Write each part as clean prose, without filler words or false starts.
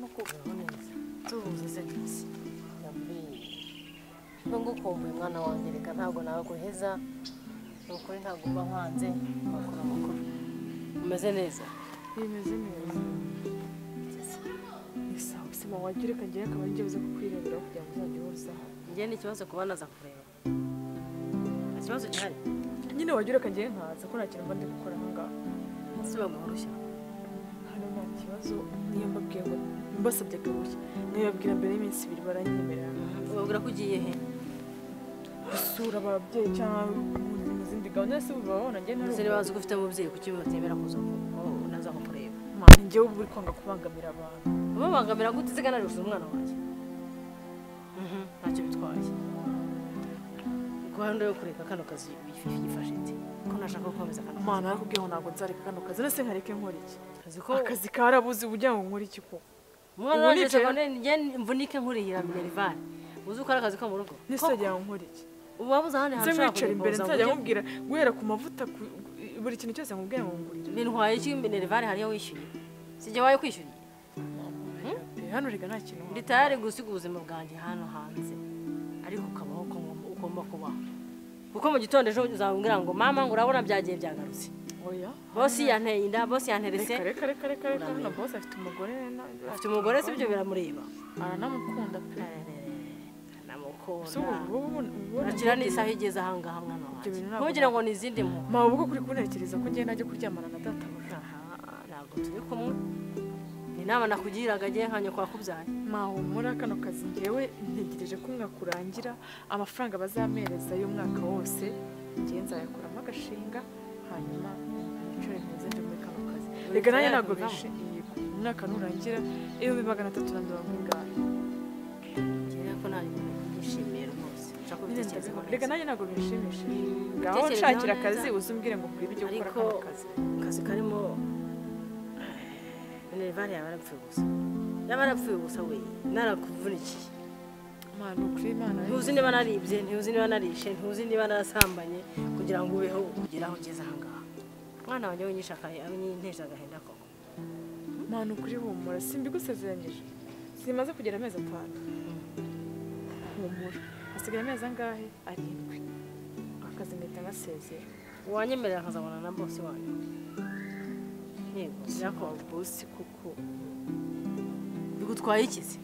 Amakuru. Neza. Tubuze se bisi. Ngukumbuye mwana wanjye, reka ntabwo nawe guheza. Ukuri ntabwo mba nkanze. Amakuru amakuru. Umeze neza? Bimeze neza. Ni sawa, se mama wagira reka ngiye akaba ngiye uze kukwirebera kugira ngo uzajye uza. Ngiye ni ikibazo kuba naza kureba. Ikibazo gihari. Nyine wagira reka ngiye nkaza ko nta kintu mba ndi gukora aha ngaha. Si baguhurushya. Hano nta kibazo, niyo mbabwiye ngo mbasabye akarushya. Nibabwira mbere y'iminsi ibiri baranyemerera. Ubabwira ko ugiye he? Gusura ababyeyi cyangwa mu zindi gahunda se babona ngiye nta. Ese niba bazi ko ufite umubyeyi kuki batemera kuza unaza kukureba? Mama njyewe ubu uri kwanga kubangamira abantu. Ubabangamira gute se kandi ari gusura umwana wanjye? Ntacyo bitwaye. Gahunda yo kureka kano kazi yifashe ite? Ko nashaka gukomeza kano kazi. Mama narakubwiye ngo ntabwo nzareka kano kazi. Nese nkareke nkora iki? Kazi ko akazi karabuze ugira ngo nkore iki ko? Umwana wanjye njye mvunike nkurihira minerval. Uzi uko ari akazi ko mu rugo? Nese ngira ngo nkore iki? Ubu wabuze ahandi hantu ushobora kwicara imbere nzajya nkubwira guhera ku mavuta buri kintu cyose nkubwira ngo ngurire. Bintwaye iki minerval hariyo wishyuye? Sijye wayo kwishyuriye? Hano rega nta kintu. Ndi tayari gusiga ubuzima bwanjye hano hanze. Ariko ukabaho uko ugomba kubaho. Kuko mu gitondo ejo uzambwira ngo mama ngo urabona byagiye byagarutse. Oya. Bosi yanteye inda, bosi yanterese. Reka reka reka reka hano bosi afite umugore na afite umugore si byo biramureba. Aranamukunda pe. Aranamukunda. Akira n'isaha igeze aha ngaha mwana wanjye. Ntugira ngo ni izindi mpu. Ma ubwo kuri kuntekereza ko ngiye najye kuryamana na data buja. Ntabwo turi kumwe. Inama nakugiraga agiye nkanya kwa kubyaye. Ma humura kano kazi ngewe ntegereje ko umwaka urangira amafaranga bazamereza y'umwaka wose ngiye nzayakuramo agashinga hanyuma nicare neze nje muri kano kazi. Reka nanjye ntabwo bishimiye umwaka nurangira 350,000. Ngira ko nari nishimiye rwose. Nshaka kubitekerezaho. Reka nanjye ntabwo bishimishije. Ngaho nshakira akazi uzumbwire ngo ngwire ibyo gukora kano kazi. Akazi karimo Minerval yaba yarapfuye gusa. Yaba yarapfuye gusa we. Narakuvunikiye. Mana ukuri Imana. Ntuzi niba naribye, ntuzi niba narishe, ntuzi niba narasambanye kugira ngo ubeho ugere aho ugeze aha ngaha. Mwana wanjye winyishakaye abinyeteje agahinda koko. Mana ukuri humura simbigusezeranyije. Simaze kugera amezi 5. Humura. Asigaye amezi angahe? 7. Akazi mpita ngasezera. Wanyemerera nkazabona na bosi wanyu. Yego, yako bosi kuko bigutwaye iki se?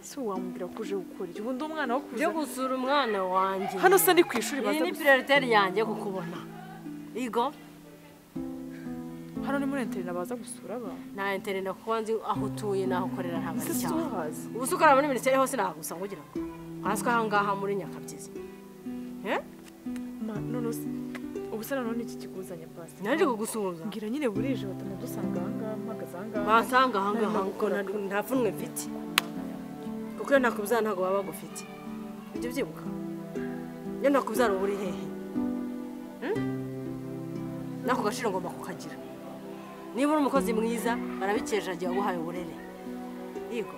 Si wamubwira ko uje gukora iki? Ubundi umwana wo kuza byo gusura umwana wanjye. Hano se ni ku ishuri baza. Iyi ni prioritaire yanjye kukubona. Igo hano ni muri internet baza gusura aba. Nta internet kuko nzi aho utuye naho ukorera ntabwo ari cyane. Ubu se ukora muri ministeri hose nagusa ngo ugira ngo. Haswa aha ngaha muri Nyakabyizi. Eh? Ma none se ubu se none iki kikuzanye pasi? Naje kugusuhuza. Ngira nyine burije batamudusanga aha ngaha mpagaze aha ngaha. Basanga aha ngaha ngo nta pfunwe mfite. Kuko iyo ntakubyara ntabwo baba bagufite. Ibyo byibuka. Iyo ntakubyara uba uri hehe? Nako gaciro ngomba kukagira. Niba uri umukozi mwiza barabikeje agiye aguhaye uburere. Yego.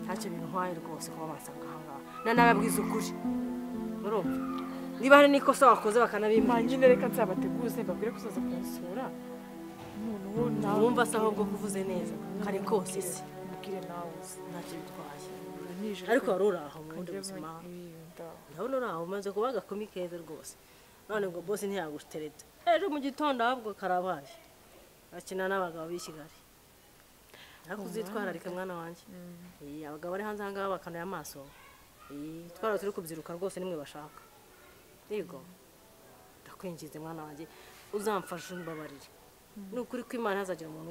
Ntacyo bintwaye rwose kuba basanga aha ngaha. Nanababwiza ukuri. Urumva? Niba hari n'ikosa wakoze bakanabimpa. Nyine reka nzabateguze mbabwire ko uzaza kunsura. Noneho wumva se ahubwo kuvuze neza. Kare kose se. Mbwire nawe uzi. Ntacyo bitwaye. Ariko wari uri aho mu bundi buzima. Ndabona uri aho umaze kuba agakumi keza rwose. None ngo bosi ntiyagutereta. Ejo mu gitondo ahubwo karabaye. Akina n'abagabo b'i Kigali. Ariko uzitwararike mwana wanjye. Abagabo bari hanze aha ngaha bakanuye amaso. Twara turi kubyiruka rwose nimwe bashaka. Yego. Ndakwingize mwana wanjye uzamfasha umbabarire. Nukuri ko Imana hazagira umuntu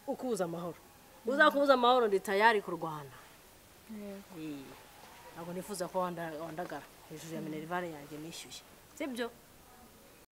ukubuza amahoro. Uzakubuza amahoro ndi tayari kurwana. Ntabwo nifuza ko wandagara hejuru ya minerval yanjye nishyuye. Sibyo?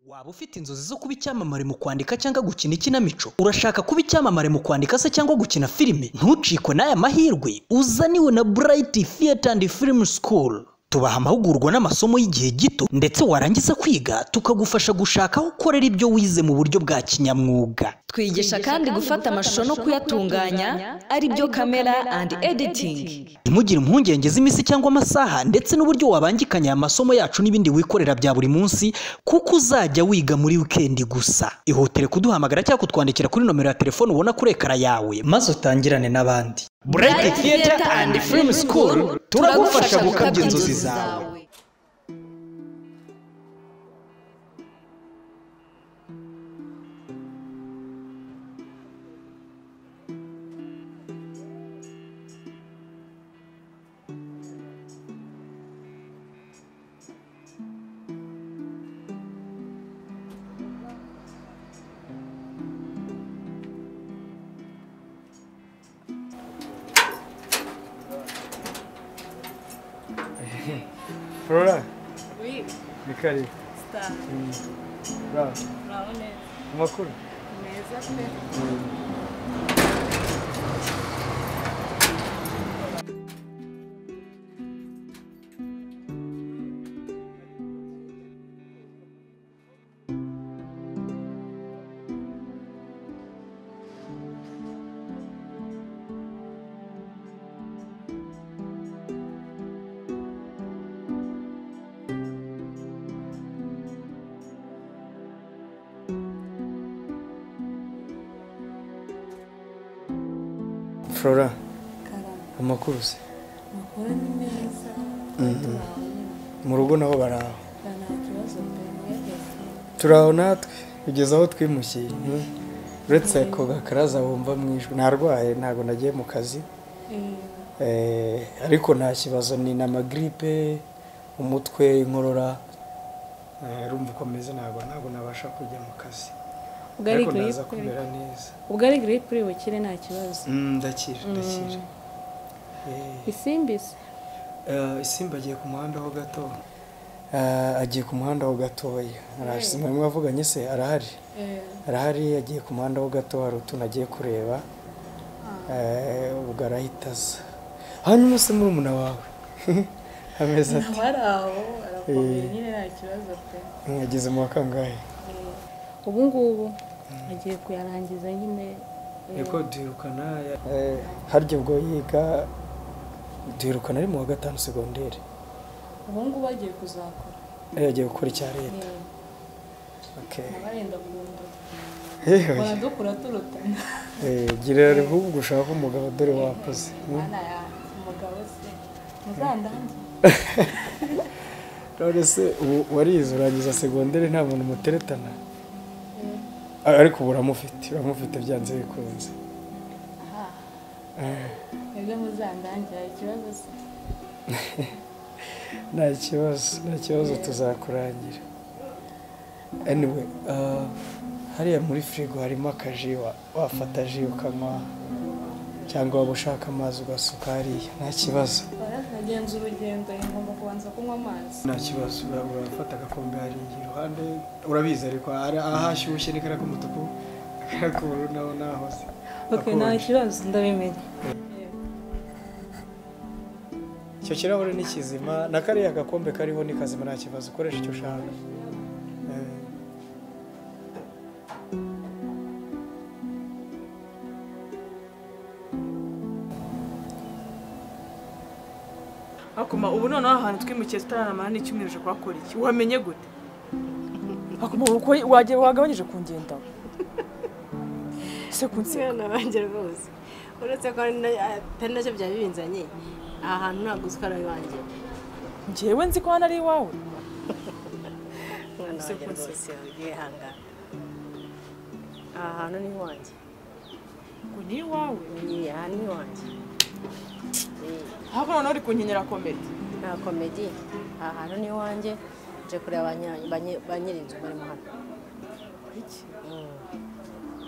Waba ufite inzozi zo kuba icyamamare mu kwandika cyangwa gukina ikinamico? Urashaka kuba icyamamare mu kwandika se cyangwa gukina filime? Ntucikwe n'aya mahirwe uzaniwe na Bright Theatre and Film School. Tubaha amahugurwa n'amasomo y'igihe gito, ndetse warangiza kwiga tukagufasha gushaka aho ukorera ibyo wize mu buryo bwa kinyamwuga. Twigisha kandi gufata amashusho no kuyatunganya, ari byo camera and editing. Ntimugire impungenge z'iminsi cyangwa amasaha ndetse n'uburyo wabangikanya aya masomo yacu n'ibindi wikorera bya buri munsi, kuko uzajya wiga muri wikendi gusa. Ihutire kuduhamagara cyangwa kutwandikira kuri nomero ya telefone ubona kuri ekara yawe, maze utangirane n'abandi. Bright Theatre and Film School, turagufasha gukabya inzozi zawe. Flora. Oui. Ni karibu. Star. Bravo. Bravo neza. Amakuru? Meza pe. Flora. Amakuru se? Amakuru ni meza. Mu rugo naho baraho. Nta kibazo pe. Turaho natwe kugeza aho twimukiye. Uretse ko gakaraza wumva mu ijwi narwaye ntago nagiye mu kazi. Ariko nta kibazo, ni na magripe, umutwe, inkorora. Urumva uko meze, ntago nabasha kujya mu kazi. Ubwo naza kumera neza. Ubwo ari gripe uri bukire nta kibazo. Ndakira, ndakira. Isimbi se? Isimbi agiye ku muhanda ho gato. Agiye ku muhanda ho gatoya. Arashimwe mwavuganye se arahari. Arahari agiye ku muhanda ho gato, hari utuntu agiye kureba. Ubwo arahitaza. Hanyuma se murumuna wawe ameze ate? Araho, arakomeye nyine nta kibazo pe. Ageze mu wa kangahe? Ubu ngubu agiye kuyarangiza nyine. Niko duhirukana harya ubwo yiga duhirukana ari mu wa 5 segonderi. Ubu ngubu agiye kuzakora. Agiye gukora icya leta. Okay. Abarenda burundu. Baradukura turutana. Gira ahubwo ushaka umugabo dore wakoze. Mana ya umugabo se muzandange. None se warize urangiza segonderi nta muntu muteretana? Ariko uramufite byanze bikunze. Aha. Nibyo muzandangira ikibazo se? Nta kibazo tuzakurangira. Anyway, hariya muri frigo harimo akaji, wafata ji ukanywa cyangwa waba ushaka amazi ugasuka hariya, nta kibazo. Nagenza urugendo ngomba kubanza kunywa amazi. Nta kibazo, urafata agakombe hariya iruhande, urabizi ariko ahashyushye ni kariya k'umutuku, kariya k'ubururu naho nahose. Okay, nta kibazo ndabimenya. Icyo kirahure ni kizima, na kariya gakombe kariho ni kazima, nta kibazo, ukoresha icyo ushaka. Akoma ubu noneho ahantu twimukiye tutaranamara n'icyumweru uje kuhakora iki? Wamenye gute? Akoma uko wagabanyije kungenda. Se kunseka. Mwana wanjye rwose. Uretse ko atari nacyo byari binzanye, aha hantu ntabwo uzi ko ari iwanjye. Njyewe nzi ko hano ari iwawe. Mwana wanjye rwose wihangana. Aha hantu ni iwanjye. Ngo ni iwawe? Aha ni iwanjye. Hako noneho uri kunkenyera komedi. Nta komedi, aha hantu ni iwanjye, nje kureba ba nyir'inzu barimo hano. Iki?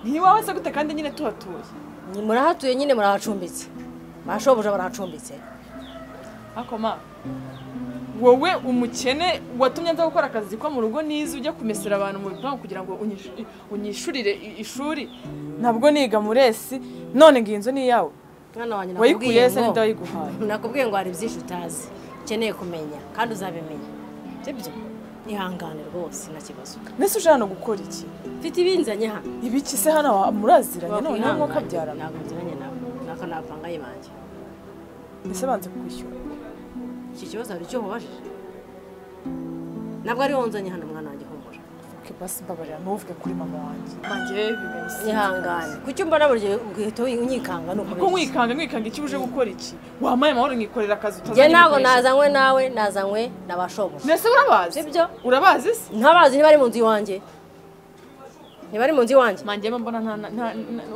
Ni iwawe se gute kandi nyine tuhatuye? Murahatuye nyine, murahacumbitse. Bashobuja barahacumbitse. Akoma wowe umukene watumye nza gukora akazi ko mu rugo nize ujya kumesera abantu mu bipangu kugira ngo unyishurire ishuri, ntabwo niga muresi, none ngiyi inzu ni iyawe. Mwana wanjye wayikuye se ndayiguhaye. Nakubwiye ngo hari byinshi utazi ukeneye kumenya kandi uzabimenya. Sibyo? Ihangane rwose nta kibazo. Nese uje hano gukora iki? Mfite ibinzanye hano. Ibiki se hano muraziranye none nko kabyara? Ntabwo nziranye nawe. Nako napanga yibanje. Nese banze kukwishyura. Iki kibazo hari icyo mubajije? Ntabwo ari wonzanye hano mwana wanjye humura. Okay basi mbabarira ntuvuge kuri mama wanjye. Manje ibintu ihangane. Kuki mbona buri gihe unyikanga nuko. Ko mwikanga mwikanga iki uje gukora iki? Wamaye amahoro nkikorera akazi utazanye. Nge ntabwo nazanywe nawe nazanywe nabashoboje. Nese urabazi? Sibyo? Urabazi se? Ntabazi niba ari mu nzu iwanjye. Niba ari mu nzu iwanjye. Manje mbona nta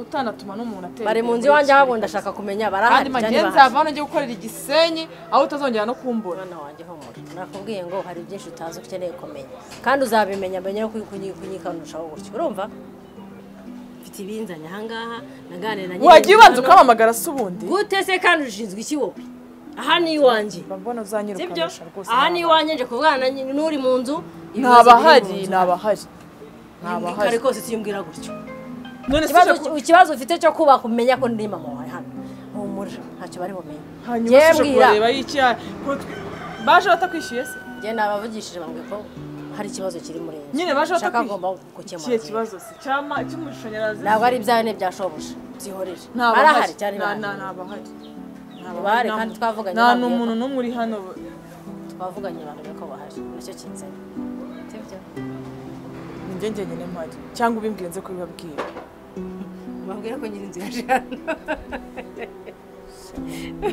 utanatuma n'umuntu atera. Bari mu nzu iwanjye ahubwo ndashaka kumenya barahari. Kandi manje nzava hano ngiye gukorera igisenyi aho utazongera no kumbura. Mwana wanjye humura. Nakubwiye ngo hari byinshi utazi ukeneye kumenya. Kandi uzabimenya menye ko kunyikanushaho gutyo. Urumva? Mfite ibinzanye ahangaha naganira na nyine. Wagiye ubanza ukamamagara se ubundi? Gute se kandi ushinzwe iki wowe? Aha ni iwanjye. Mbona uzanyirukanisha rwose. Aha ni iwanjye nje kuvugana n'uri mu nzu. Ntabahari, ntabahari. Ntabahari. Kare kose siyumbwira gutyo. None se ikibazo ufite cyo kuba kumenya ko ndi mama wawe hano. Humura ntacyo bari bumenye. Hanyuma se kureba iki baje batakwishyuye se? Nge nabavugishije bambwiye ko hari ikibazo kiri muri inzu. Nyine baje batakwishyuye. Gukemura. Kiye kibazo se cyama cy'umushanyarazi. Ntabwo ari ibyawe ne byashobosha. Byihorere. Barahari cyane ntabahari. Ntabahari kandi twavuganye. Nta n'umuntu n'umwe uri hano. Twavuganye bambwiye ko bahari. Nicyo kinzanye. Sibyo? Njye njye mpari cyangwa ubimbwire nze kubibabwira. Babwira ko nyiri inzu yaje hano.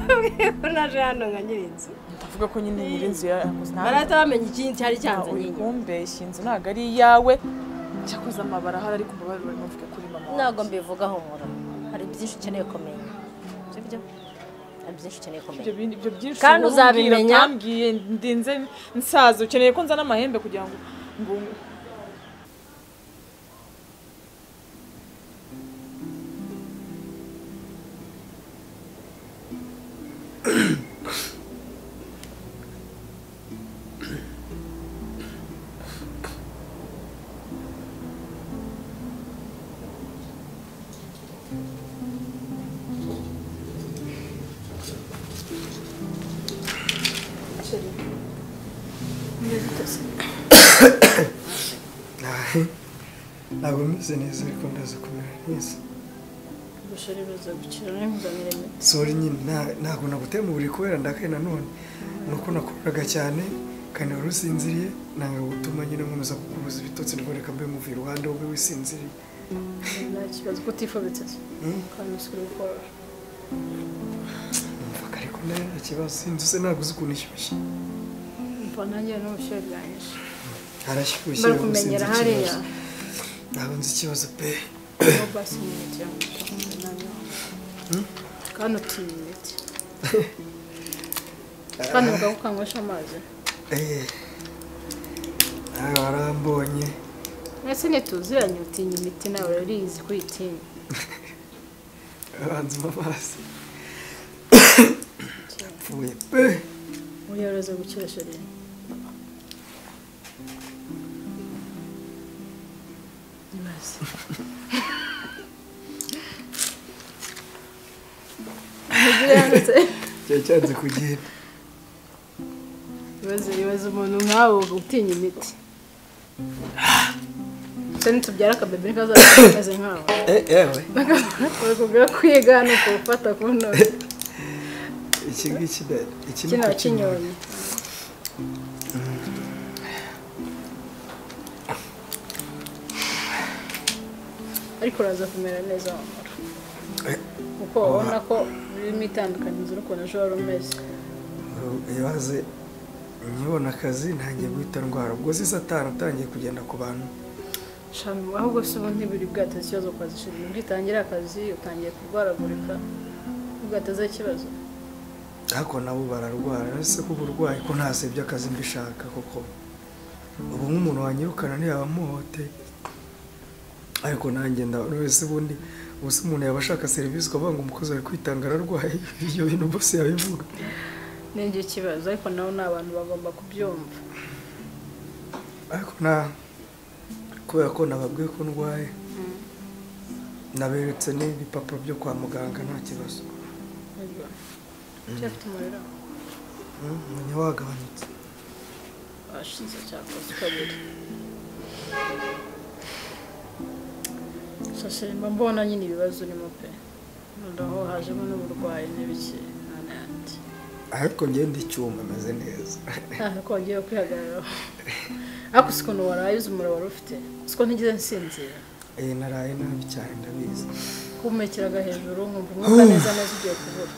Babwira ko naje hano nka nyiri inzu. Ndavuga ko nyine nyiri inzu yakoze nabi. Barahita bamenya ikindi cyari cyanzanye nyine. Kumbeshya inzu ntabwo ari iyawe. Cyakoze amabara ahari ariko mbabarira ntuvuge kuri mama wanjye. Ntabwo mbivuga humura. Hari byinshi ukeneye kumenya. Sibyo? Hari byinshi ukeneye kumenya. Ibyo byinshi kandi uzabimenya. Utambwiye ndinze nsaza ukeneye ko nzana amahembe kugira ngo Ntabwo meze neza ariko ndaza kumera neza. Sorry nyine ntabwo naguteye mu buriri kubera ndakaye nanone nuko nakoraga cyane kandi wari usinziriye nanga gutuma nyine nkomeza kukubuza ibitotsi ndaboneka mbe muvi iruhande wowe wisinziriye. Nta kibazo ko utifobetse kandi usubira gukora. Numvaga ariko nta kibazo inzu se ntabwo uzi ukuntu ishyushye. Mva nanjye n'ubushyuhe bwanyishe. Harashyushye bari kumenyera hariya. Ntabwo nzi ikibazo pe. Basi imiti kandi utinya imiti kandi ukanywesha amazi. Nawe warambonye. Mwese ntituziranye utinya imiti nawe urizi ko uyitinya. Banza amazi. Apfuye pe. Uyaroza gukira sheri. Cyanze kugenda. Ibaze umuntu nkawe utinya imiti. Se nitubyara akabebe ntikazaba kameze nkawe. Ewe. Bakubwira kwiga no kuwufata ku ntoki. Iki ngiki iki ni kukinyoye. Ariko uraza kumera neza wamara. Kuko ubona ko birimo itandukanizo n'ukuntu ejo wari umeze. Ibaze nkibona akazi ntangiye guhita ndwara ubwo si satani utangiye kugenda ku bantu. Ahubwo se ubu ntibiri bwateze ikibazo ku kazi shiri ubwitangira akazi utangiye kurwaragurika bwateze ikibazo. Ariko nabo bararwara ese ko uburwayi ko ntasebye akazi mbishaka koko. Ubu nk'umuntu wanyirukana ntiyaba amuhoteye. Ariko nanjye ndabona wese ubundi ubuse umuntu yaba ashaka serivisi ukavuga ngo umukozi ari kwitanga ararwaye ibyo bintu bose yabivuga. Ni ikibazo ariko nabo ni abantu bagomba kubyumva. Ariko na kubera ko nababwiye ko ndwaye naberetse n'ibipapuro byo kwa muganga nta kibazo. Nibwo cyafite umuriro Umunya wagabanutse washize cyakoze kabiri. Sasa mba mbona nyine ibibazo urimo pe, noneho hajemo n'uburwayi n'ibiki n'andi. Ariko njye ndi icyuma meze neza. Ariko wagiye kwihagararaho. Ariko si ukuntu waraye uzi umuriro wari ufite, siko ntigeze nsinzira. Naraye nabi cyane ndabizi. Kumekeraga hejuru nkumva umwuka neza neza ugiye kubura.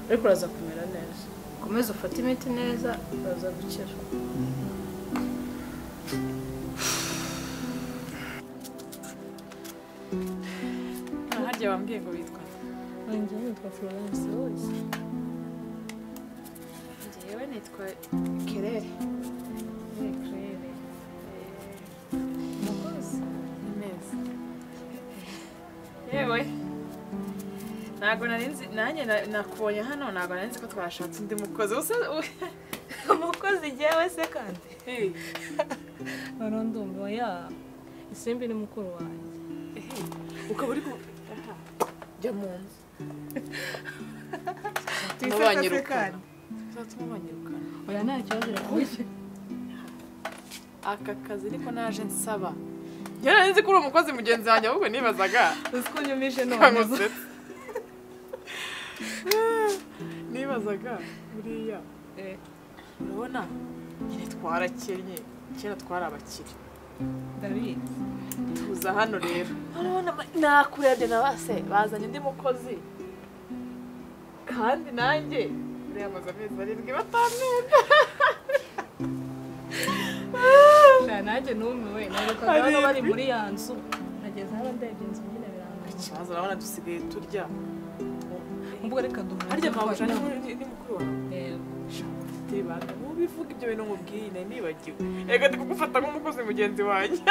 Ariko uraza kumera neza. Ukomeze ufate imiti neza uraza gukira. Harya wambwiye ngo witwa? Njyewe nitwa Florence Rose. Njyewe nitwa Kerere. Kerere. Umukozi? Ni meza. Yewe. Ntabwo nari nzi nanjye nakubonye hano ntabwo nari nzi ko twashatse undi mukozi. Umukozi njyewe se kandi? Noneho ndumva oya Isimbi ni mukuru wanjye. Ukaba uri jya mu nzu. Tubanyirukana. Uzatuma banyirukana. Oya nta kibazo reka. Aka kazi niko naje nsaba. Njye nari nzi ko uri umukozi mugenzi wanjye ahubwo nibazaga. Uzi ko unyumije none. Nibazaga buriya. Urabona nyine twarakennye kera twari abakire. Ndabizi. Tuza hano rero. Urabona nakurebye na base bazanye undi mukozi. Kandi nanjye uriya amaze amezi 7 batamwenda. Nanjye numiwe narukaga hano bari muri ya nzu nageze hano ndebye inzu nyine biranga. Ikibazo urabona dusigaye turya. Ubwo reka duhure. Harya mabuja ni mukuru wawe. Yego. Tibanga mubivuga ibyo bintu nkubwiye nari nibagiwe. Ega ndi kugufata nk'umukozi mugenzi wanjye.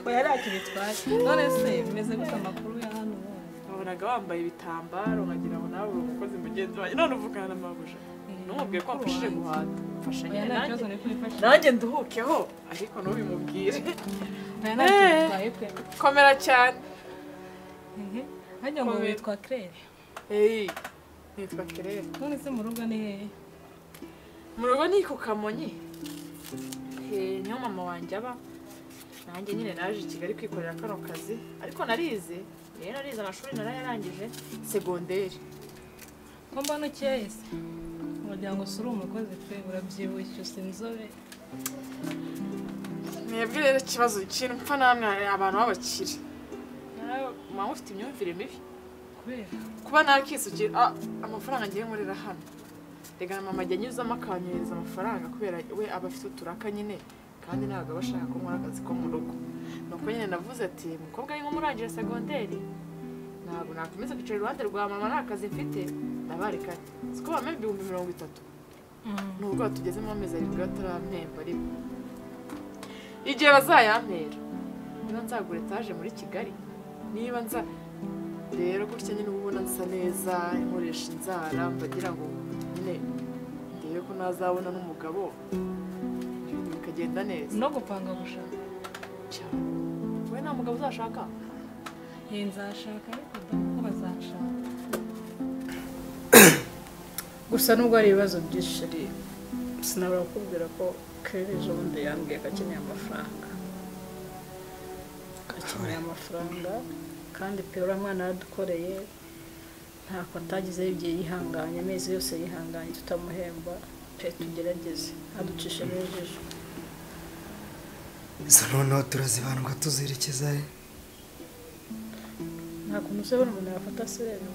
Oya ntacyo bitwaye. None se bimeze gute amakuru ya hano ubundi? Wabonaga wambaye ibitambaro nkagira ngo nawe uri umukozi mugenzi wanjye none uvugana na mabuja. Numubwiye ko wamfashije guhata. Mfasha Oya nyine nta kibazo nanjye. nari kubifasha. Nanjye nduhukeho ariko ntubimubwire. Oya ntacyo bitwaye pe. Komera cyane. Harya ngo Komera. witwa Claire? Nitwa Claire. None se mu rugo ni hehe? Mu rugo ni ku Kamonyi. Niho mama wanjye aba. Nanjye nyine naje i Kigali kwikorera kano kazi ariko narize. Rero narize amashuri narayarangije segonderi. Ko mbona ukeye se? Wagira ngo si uri umukozi pe, urabyibushye usa inzobe. Mwebwe rero ikibazo ikintu mpfa namwe abantu b'abakire. Nawe mama ufite imyumvire mibi. Kubera? Kuba nakisukira amafaranga ngiye nkorera hano. Rega na mama ajya anyuzamo akanyohereza amafaranga kubera we aba afite uturaka nyine kandi ntabwo aba ashaka ko nkora akazi ko mu rugo. Nuko nyine navuze ati mukobwa ni nk'umurangije segonderi ntabwo nakomeza kwicara iruhande rwa mama nta kazi mfite ndabareka ati siko bampa 30,000. Nubwo tugezemo amezi 7 batarampemba ariko igihe bazayampera niba nzagura etaje muri Kigali niba nza rero gutya nyine uba ubona nsa neza nkoresha inzara mbagira ngo nyine ndebe ko nazabona n'umugabo ibintu bikagenda neza. No gupanga gushaka. Cyane. Wowe nta mugabo uzashaka? Nzashaka ariko da kuko bazashaka. Gusa nubwo hari ibibazo byinshi sinabura kukubwira ko Claire ejo bundi yambwiye ko akeneye amafaranga. Akeneye amafaranga kandi pe uriya mwana yaradukoreye ntako atagizeho igihe yihanganye amezi yose yihanganye tutamuhemba pe tugerageze aducishemo ijisho. Izo noneho turazibandwa tuzerekeza he? Nta kuntu uzabona umuntu yafata sereno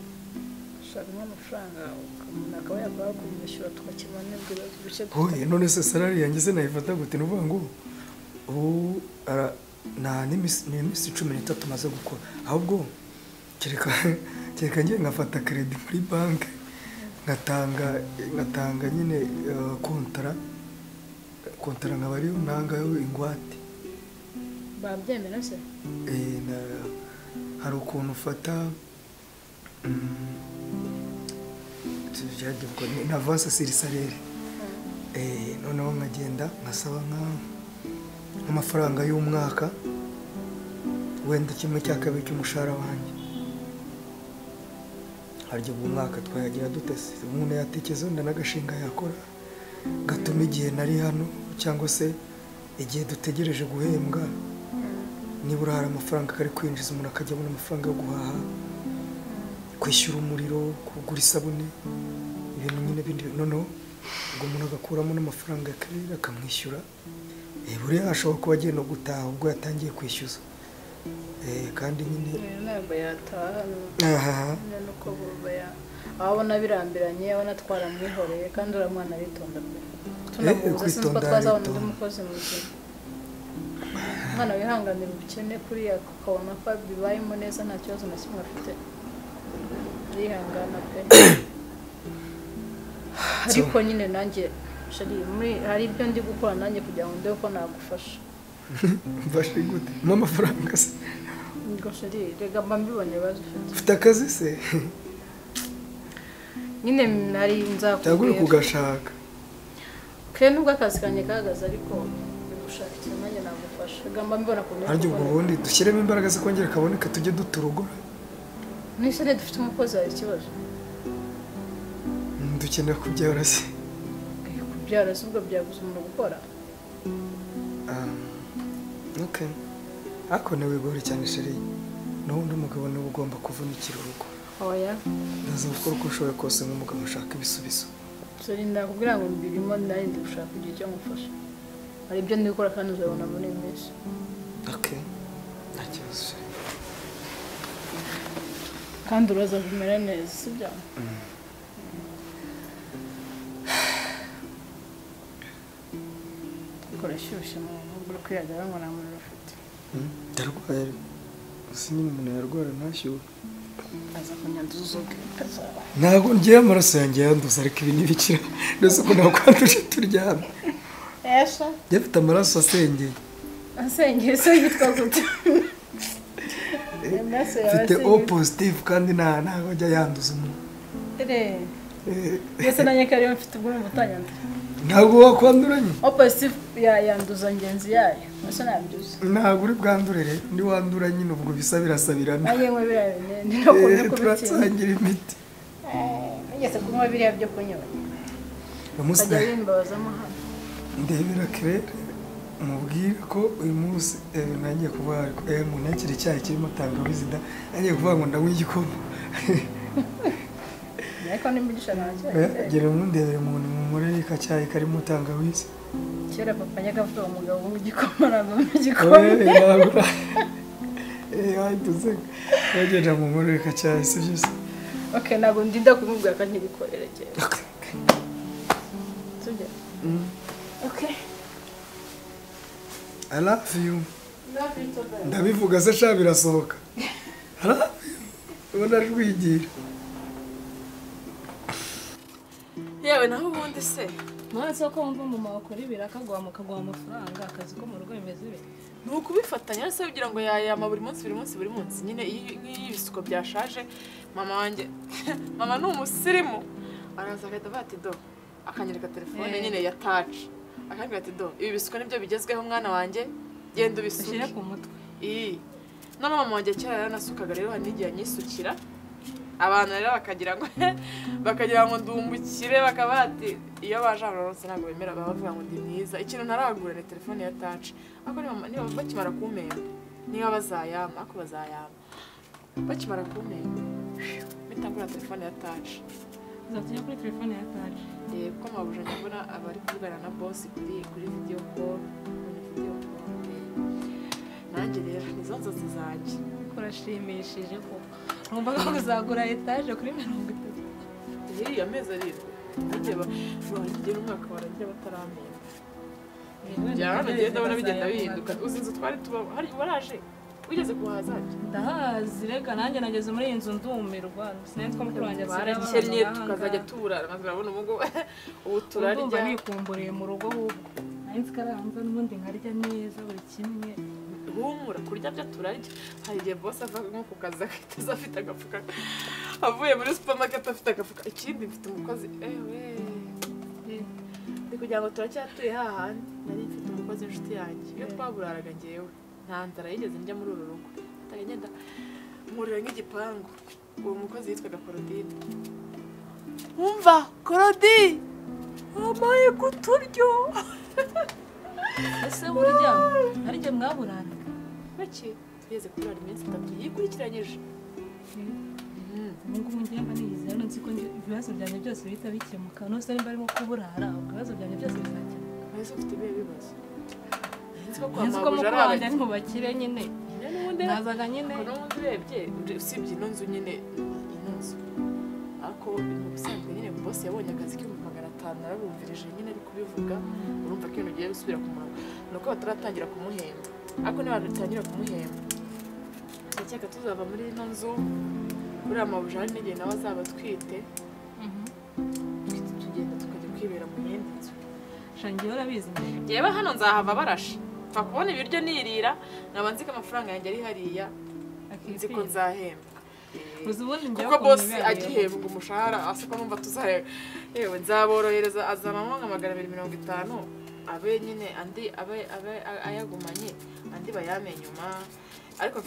ushakamo amafaranga umuntu akaba yakora kumwishyura tugakemura n'ibyo bibazo bike dufite. Oye none se salari yanjye se nayifata gute? Ni ukuvuga ngo ubu nta n'iminsi 13 maze gukora ahubwo kereka njye nkafata credit muri banki ngatanga nyine kontara nkaba ariyo ntangayo ingwate. Babyemera se? Hari ukuntu ufata na avance sur salaire noneho nkagenda nkasaba nk'amafaranga y'umwaka wenda 1/2 cy'umushahara wanjye Harya ubu mwaka twayagira dute se? Umuntu yatekereza wenda n'agashinga yakora gatuma igihe nari hano cyangwa se igihe dutegereje guhembwa nibura hari amafaranga kari kwinjiza, umuntu akajya abona amafaranga yo guhaha, kwishyura umuriro, kugura isabune, ibintu nyine bindi. Noneho ubwo umuntu agakuramo n'amafaranga y'akarere akamwishyura. Buriya ashobora kuba agiye no gutaha ubwo yatangiye kwishyuza. Kandi nyine ntabwo yataha nuko abona birambiranye, abona twaramwihoreye kandi uriya mwana aritonda pe. Tunamubuza sinzi ko twazabona undi mukozi muzima. Umwana wihanganira ubukene kuriya ukabona ko bibayemo neza nta kibazo na kimwe afite, arihangana pe. Ariko nyine nanjye hari ibyo ndi gukora nanjye kugira ngo ndebe ko nagufasha. Mfashe gute? Mpa amafaranga se? Ngo sheri, rega mba mbibona ibibazo ufite. Ufite akazi se? Nyine nari nzakubwira. Cyangwa uri kugashaka? Ke nubwo akazi kanjye kahagaze ariko gushaka ikintu nanjye nagufasha. Rega mba mbibona ukuntu. Harya ubwo ubundi dushyiremo imbaraga ze kongera kaboneka tujye duturugura. Nise dufite umukozi hari ikibazo? Dukeneye kubyara se. Kubyara se ubwo byabuza umuntu gukora? Okay. Ariko ntiwigore cyane sheri, n'ubundi umugabo niwe ugomba kuvunikira urugo. Oya. Ndaza gukora uko ushoboye kose nk'umugabo ushaka ibisubizo. Sheri ndakubwira ngo mbirimo nanjye ndi gushaka kugira icyo ngufasha. Hari ibyo ndi gukora kandi uzabona muri iyi minsi. Okay. Nta kibazo sheri. Kandi uraza kumera neza, sibyo? Urashyushye mu uri kwiyagara ngo nta muriro ufite. Ndarwaye ariko gusa nyine umuntu yarwara ntashyuhe. Aza kunyanduza ubwe. Ntabwo ngiye amaraso yanjye yanduza ariko ibi ntibikira. Ndetse uko nakwanduje turyamye. Esha. Njye mfite amaraso asengeye. Asengeye se yitwa gute? Mfite O positive kandi ntabwo ajya yanduza umuntu. Mbese nanjye ko ariyo mfite ubwo urumva utanyanduza. Ntabwo wakwanduranye. O positive yanduza ngenzi yayo. Ese nabyibuze. Ntabwo uri bwandure rero, ndi wandura nyine ubwo bisa birasabirana. Nanjye nywa biriya binini no kubitsinda. Turasangira imiti. Nigeze kunywa biriya byo kunywa. Ukajya bimbabazamo hano. Ndebera Claire mubwire ko uyu munsi nangiye kuvuga muntekere icyayi kirimo tangawizi da, nangiye kuvuga ngo ndanywa igikoma. Ariko n'imigisha ntacyo. Gera mundebere umuntu mumurere kacyayi karimo tangawizi. Kera papa njyaga avuga umugabo unywa igikoma ntabwo unywa igikoma. Wahita wagenda mu murere kacyayi si byo se? Okay, ntabwo ndinda kumubwira ko ntibikorere kera. Tujya. Okay. I love you. Love you too. Ndabivuga se sha birasohoka. I love you. Ubona rwigira. Yewe naho ubundi se mwanze ko wumva mama wakora ibiraka guha amafaranga akazi ko mu rugo bimeze bite? Ni ukubifatanya se kugira ngo yayama buri munsi buri munsi buri munsi nyine iyo ibisuko byashaje mama wanjye mama ni umusirimu araza agahita avuga ati do akanyereka telefone nyine ya touch akambwira ati do ibi bisuko nibyo bigezweho mwana wanjye genda ubisuke ushyire ku mutwe. None mama wanjye kera yaranasukaga rero hari n'igihe anyisukira abantu rero bakagira ngo ndumbukire bakaba bati iyo baje abarose ntabwo bemera baba bavuga ngo ndi mwiza. Ikintu ntaragura ni telefone ya touch ariko niba bakimara kumpemba niba bazayama ariko bazayama bakimara kumpemba mpita telefone ya touch. Uzatujya kuri telefone ya touch? Kuko mabuja mbona abari kuvugana na boss kuri video call nanjye rero nizo nzozi zanjye. Urashimishije koko. Numva ko uzagura etaje kuri 30. Iriya mezi arindwi ngiye bagira umwaka warangira bataramenya. Byarana ngenda ndabona bigenda bihinduka. Uzi inzu twari tuba hari waraje wigeze kuhaza? Ndahazi rega nanjye nageze muri iyi nzu ndumirwa. Sinari ko mukuru wanjye barakennye tukazajya tuburara maze urabona ubu ubu turarya. Ndumva nikumburiye mu rugo ahubwo. Nari nzi ko ari hanze n'ubundi nkarya neza buri kimwe. Humura kurya byo turarya. Hari igihe boss ava nko ku kazi agahita aza afite agafuka avuye muri supermarket afite agafuka. Ikindi mfite umukozi ewe ndi kugira ngo turacyatuye hahandi nari mfite umukozi w'inshuti yanjye iyo twaburaraga ngewe nta nzara yigeze njya muri uru rugo ngenda nkurira nk'igipangu Uwo mukozi yitwaga Korodine. Umva Korodi amaye kuturyo. Ese burya ari jye mwaburana bake tugeze kurara iminsi 3 yikurikiranyije. Ubu ngiye mba niyizera nzi ko ibibazo byanjye byose bihita bikemuka. None se nimba arimo kuburara ubwo ibibazo byanjye byose bizakemuka. Ese ufite ibihe bibazo? Nzi ko mukuru wanjye ari mu bakire nyine. Nazaga nyine n'ubundi urebye usibye ino nzu nyine ino nzu ariko mu busanzwe nyine boss yabonye akazi k'500 narabumvirije nyine ari kubivuga. Urumva ko ibintu bigiye gusubira ku murongo nuko bataratangira kumuhemba, ariko niba batangira kumuhemba ndakeka tuzava muri ino nzu. Uriya mabuja hari n'igihe nawe azaba atwite, tugenda tukajya kwibera mu yindi nzu. Shangiye urabizi njyewe hano nzahava barashe mfa kubona ibiryo nirira nkaba nzi ko amafaranga yanjye ari hariya, nzi ko nzahemba kuko boss agihembwa umushahara asiko numva tuzahemba. Yewe nzaborohereza azamamo nka 250 abe nyine andi abe ayagumanye andi bayame nyuma. Ariko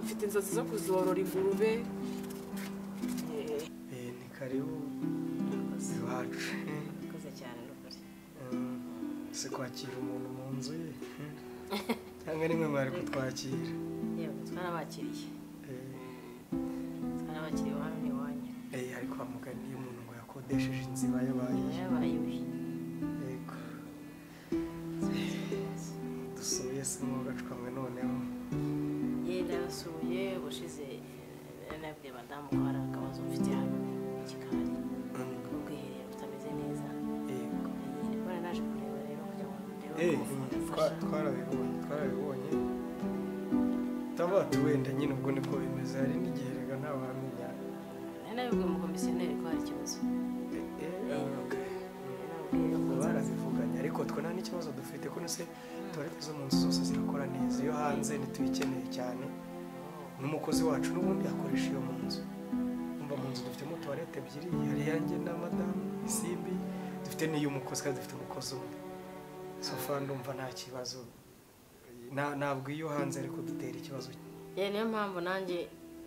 mfite inzozi zo kuzorora ingurube. Ni karibu iwacu. Murakoze cyane n'ukuri. Si kwakira umuntu mu nzu ye cyangwa nimwe mwari kutwakira? Yewe twarabakiriye. Twarabakiriye hano ni iwanyu. Ariko bamugani iyo umuntu ngo yakodesheje inzu iba yabaye iwe. Yego. Dusuye se mwogacwamwe noneho? Ye ndabasuye ubushize nabwiye madamu ko hari akabazo mfite hano mu gikari k'ubwiherero butameze neza. Yego. Nibwo naje kureba rero kugira ngo ndebe ko Twarabibonye tabati wenda nyine ubwo niko bimeze. Hari n'igihe rega ntawamenya. Nari nabibwiye umukomisiyoneri ko hari ikibazo. Barazivuganye ariko twe nta n'ikibazo dufite ko nese toilette zo mu nzu zose zirakora neza. Iyo hanze ntituyikeneye cyane, n'umukozi wacu n'ubundi akoresha iyo mu nzu. Umva mu nzu dufitemo toilette ebyiri, hari iyanjye na madamu Isimbi, dufite n'iy'umukozi kandi dufite umukozi umwe. So far ndumva nta kibazo, ntabwo iyo hanze ariko dutera ikibazo. Niyo mpamvu nanjye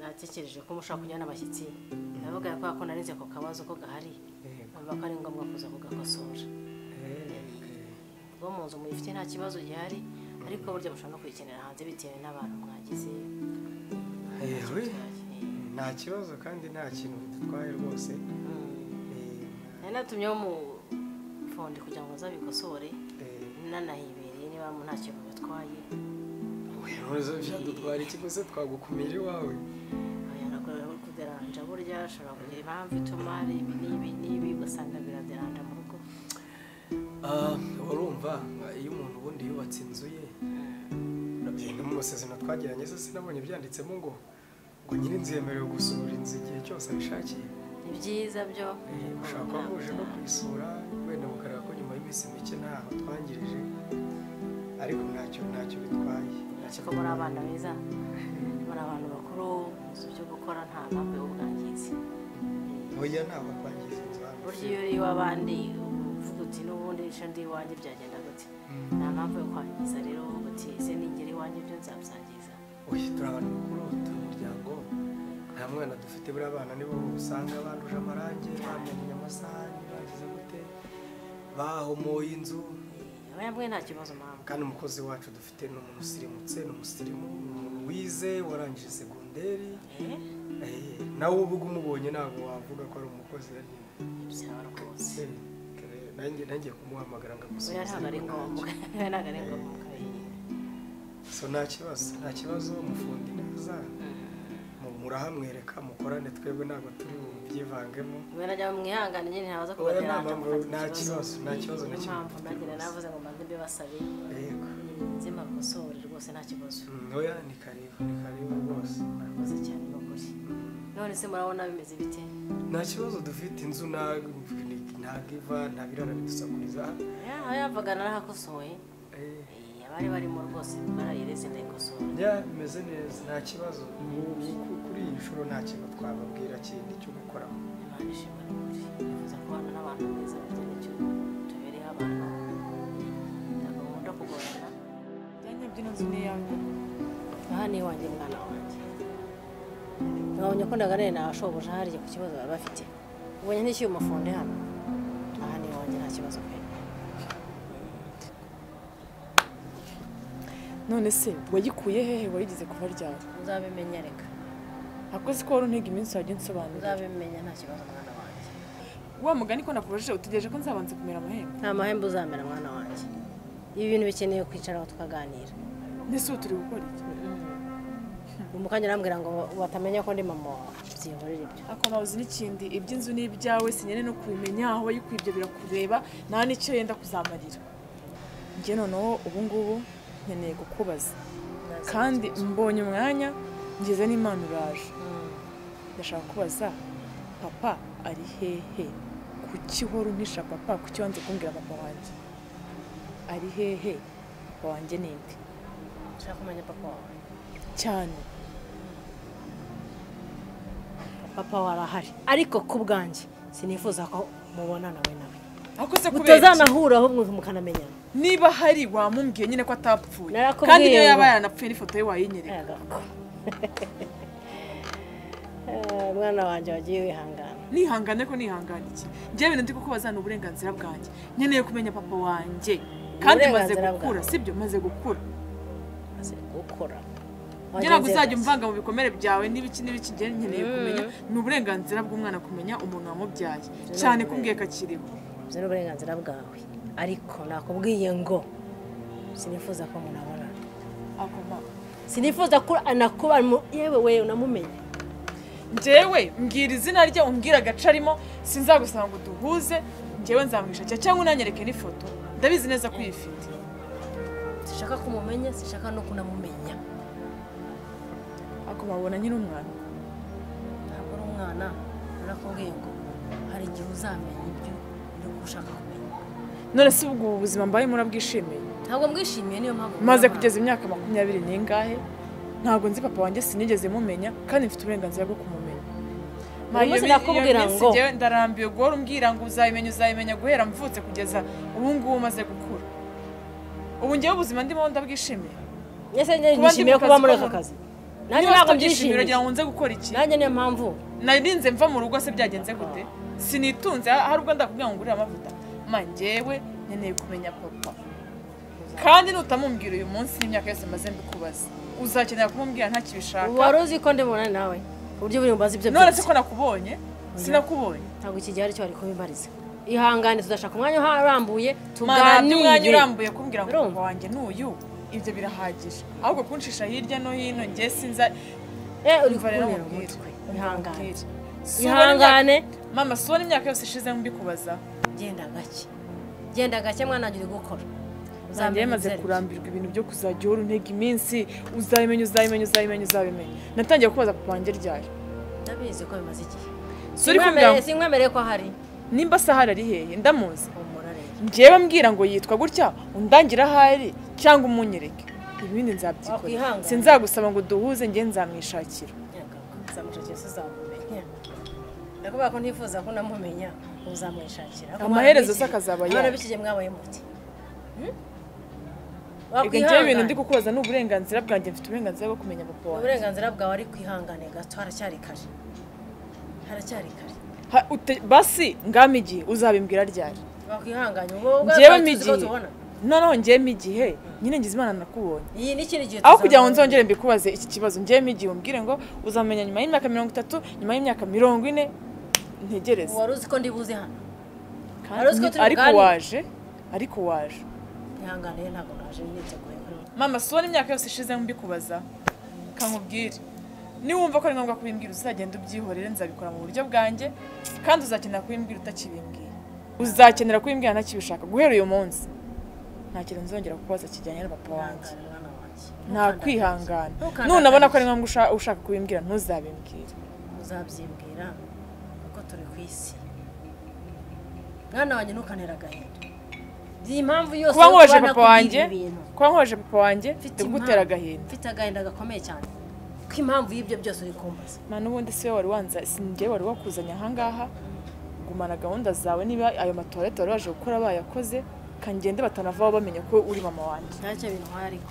natekereje ko mushobora kujyana n'abashyitsi. Ndavuga ko narize ako kabazo ko gahari, numva ko ari ngombwa kuza kugakosora. Ubwo mu nzu muyifite nta kibazo gihari, ariko burya mushobora no kuyikenera hanze bitewe n'abantu mwagize. Yewe nta kibazo kandi nta kintu bidutwaye rwose. Nari natumyeho umufundi kugira ngo azabikosore, nanahibereye niba nta kintu bibatwaye. Byadutwara iki gusa twagukumira iwawe? Kuderanja burya ashobora kugira impamvu ituma ari ibi n'ibi n'ibi ugasanga biraderanja mu rugo. Urumva iyo umuntu ubundi yubatse inzu ye no mu masezerano twagiranye se sinabonye byanditsemo ngo nyiri inzu yemerewe gusura inzu igihe cyose abishakiye. Ni byiza byo ushobora kuba muje no kuyisura wenda mukareba ko nyuma y'iminsi mike ntaho twangirije, ariko ntacyo bitwaye. Ko muri abana beza, muri abantu bakuru muzi ibyo gukora, nta mpamvu yo kubwangiza. Oya ntabwo kwangiza inzu. Burya iyo uri iw'abandi uvuga uti n'ubundi ejo ndi iwanjye byagenda gute, nta mpamvu yo kwangiza. Rero uvuga uti ese ningera iwanjye ibyo nzabyangiza. Oya turi abantu bakuru, turi umuryango, nta mwana dufite. Buriya abana nibo usanga banduje amarangi, bamennye amasahani, bagize gute, bahomoye inzu. Oya nta kibazo mama. Kandi umukozi wacu dufite ni umuntu usirimutse, ni umusirimu, ni umuntu wize warangije segonderi. Nawe ubwo umubonye ntabwo wavuga ko ari umukozi. Byaba rwose. Nanjye kumuhamagara ngo amusubize. Ntabwo ari ngombwa. Ntabwo ari ngombwa. So nta kibazo umufundi neza murahamwereka mukorane, twebwe ntabwo turi bubyivangemo. Mwerajya mwihangane nyine ntabaza kubateranja. Nta kibazo na kimwe. Mpamvu nagira navuze ngo mbanze mbibasabe. Yego. Nze mbakosore rwose nta kibazo. Oya ni karibu rwose. Murakoze cyane n'ukuri. None se murabona bimeze bite? Nta kibazo dufite, inzu ntabwo iva, nta birara bidusakuriza. Yavaga narahakosoye. Abari barimo rwose barayireze ndayikosora. Ya bimeze neza nta kibazo. Kuri iyi nshuro nta kintu twababwira kindi cyo gukoraho. Imana ishimwe n'ukuri. Nifuza kubana n'abantu beza burya nicyo tubereho abantu. Ntabwo nkunda kugorana. Byanyabyo ino nzu ni iyanjye. Aha ni iwanjye mwana wanjye. Niba Wabonye ko ndaganire na shobuja hariya ku kibazo bari bafite. Ubonye ntishyuye umufundi hano. Aha ni iwanjye nta kibazo pe. None se wayikuye hehe wayigize kuva ryari? Uzabimenya reka. Akoze ko wari untega iminsi wajya unsobanurira. Uzabimenya nta kibazo mwana wanjye. Wa mugani ko nakubajije utegereje ko nzabanza kumera amahembe? Nta mahembe uzamera mwana wanjye. Ibi bintu bikeneye kwicara tukaganira. Nese ubu turi gukora iki? Umukanya arambwira ngo batamenya ko ndi mama wawe. Byihorere ibyo. Ako nawe uzi n'ikindi, iby'inzu ni ibyawe sinyene no kubimenya aho wayikuye ibyo birakureba nta n'icyo yenda kuzamarira. Njye noneho ubu ngubu nkeneye kukubaza kandi mbonye umwanya ngeze n'Imana uraje. Ndashaka kubaza papa ari hehe? Kuki uhora untisha papa? Kuki wanze kumbwira papa wanjye? Ari hehe? Papa wanjye ninde? Nshaka kumenya papa wawe cyane. Papa warahari ariko ku bwanjye sinifuza ko mubonana we nawe. Akoze kubera mutazanahura ahubwo mukanamenyana. Niba hari wamumbwiye nyine ko atapfuye kandi niyo yaba yaranapfuye n'ifoto ye wayinyereka. Mwana wanjye wagiye wihangana. Nihangane ko nihangana iki? Njye ibintu ndi kukubaza ni uburenganzira bwanjye. Nkeneye kumenya papa wanjye kandi maze gukura, sibyo? Maze gukura. Maze gukura. Njye ntabwo uzajya umvanga mu bikomere byawe n'ibiki n'ibiki. Njye nkeneye kumenya, ni uburenganzira bw'umwana kumenya umuntu wamubyaye cyane kumbwiye ko akiriho. Ibyo ni uburenganzira bwawe ariko nakubwiye ngo sinifuza ko munabonana. Sinifuza ko anakuba yewe we unamumenya. Njyewe mbwira izina rye umbwira agace arimo sinzagusaba ngo duhuze, njyewe nzamwishakira cyangwa unanyereke n'ifoto. Ndabizi neza ko uyifite. Sinshaka kumumenya, sinshaka no kunamumenya. Ako babona nyine umwana. Ntabwo ari umwana, narakubwiye ngo hari igihe uzamenya ibyo ushaka kumenya. None se ubwo ubuzima mbaye murabwishimiye? Ntabwo mbwishimiye niyo mpamvu. Maze kugeza imyaka 20 n'ingahe ntabwo nzi papa wanjye sinigeze mumenya kandi mfite uburenganzira bwo kumumenya. Maze nakubwira ngo ndarambiwe guhora umbwira ngo uzabimenya uzabimenya guhera mvutse kugeza ubu ngubu maze gukura. Ubu ngewe ubuzima ndimo ndabwishimiye. Ese njye nishimiye kuba muri aka kazi. Nanjye ntabwo mbyishimiye. Uragira ngo nze gukora iki? Nanjye niyo mpamvu. Narinze mva mu rugo se byagenze gute? Sinitunze hari ubwo ndakubwira ngo ngurire amavuta. Ma njyewe nkeneye kumenya papa. Kandi nutamumbwira uyu munsi n'imyaka yose maze mbikubaza. Uzakenera kumubwira ntakibishaka. Wari uzi ko ndibona nawe. Uburyo buri mbaza ibyo. None se ko nakubonye? Sinakubonye. Ntabwo iki gihe ari cyo wari kubimbariza. Ihangane tudashaka umwanya urambuye tuganire. Umwanya urambuye kumbwira ngo papa wanjye n'uyu ibyo birahagije. Ahubwo kunshisha hirya no hino njye sinza uri kuntera umutwe. Ihangane. Ihangane. Mama sibona imyaka yose ishize mbikubaza. Genda gake. Genda gake mwana wanjye uri gukora. Uzamenya maze kurambirwa ibintu byo kuzajya uhora untega iminsi uzabimenya uzabimenya uzabimenya uzabimenya. Natangiye kubaza papa wanjye ryari. Ndabizi ko bimaze igihe. Sinkwemereye ko ahari. Nimba se ahari ari hehe ndamuzi. Njyewe mbwira ngo yitwa gutya undangira ahari cyangwa umunyereke. Ibindi nzabyikora. Sinzagusaba ngo duhuze njye nzamwishakira. Nzamushakira sizamumenya. Ndakubwira ko ntifuza ko namumenya uzamwishakira. Amaherezo se akazaba yawe. None bikije mwabaye muti. Njyewe ibintu ndi kukubaza ni uburenganzira bwanjye, mfite uburenganzira bwo kumenya papa wanjye. Uburenganzira bwawe ari kwihangane gato, haracyari kare. Haracyari kare. Basi ngama igihe uzabimbwira ryari? Wakwihanganye ubwo njyewe igihe. Noneho njyewe igihe nyine ngize Imana nakubonye. Iyi ni ikindi gihe aho kugira ngo nzongere mbikubaze iki kibazo njyewe igihe umbwire ngo uzamenya nyuma y'imyaka 30, nyuma y'imyaka 40 ntegereze. Wari uzi ko ndibuze hano. Ariko waje. Ihangane ntabwo naje niteguye. Mama sibona imyaka yose ishize mbikubaza. Kankubwire. Niwumva ko ari ngombwa kubimbwira uzagenda ubyihorere nzabikora mu buryo bwanjye kandi uzakenera kubimbwira utakibimbwiye. Uzakenera kubimbwira ntakibishaka guhera uyu munsi. Nta kintu nzongera kukubaza kijyanye na papa wanjye. Nta kwihangana. Nunabona ko ari ngombwa ushaka kubimbwira ntuzabimbwire. Uzabyimbwira kuko turi ku isi. Mwana wanjye ntukanera agahinda. Iyi mpamvu yose kuba nkoje papa wanjye, kuba nkoje papa wanjye ndagutera agahinda. Mfite agahinda gakomeye cyane. Ko impamvu y'ibyo byose uri kumbaza. Mana ubundi siwe wari wanza sinjye wari wakuzanya ahangaha. Gumana gahunda zawe niba ayo matoilette wari waje gukora bayakoze kangende batanavaho bamenya ko uri mama wanjye. Ntacyo bintwaye ariko.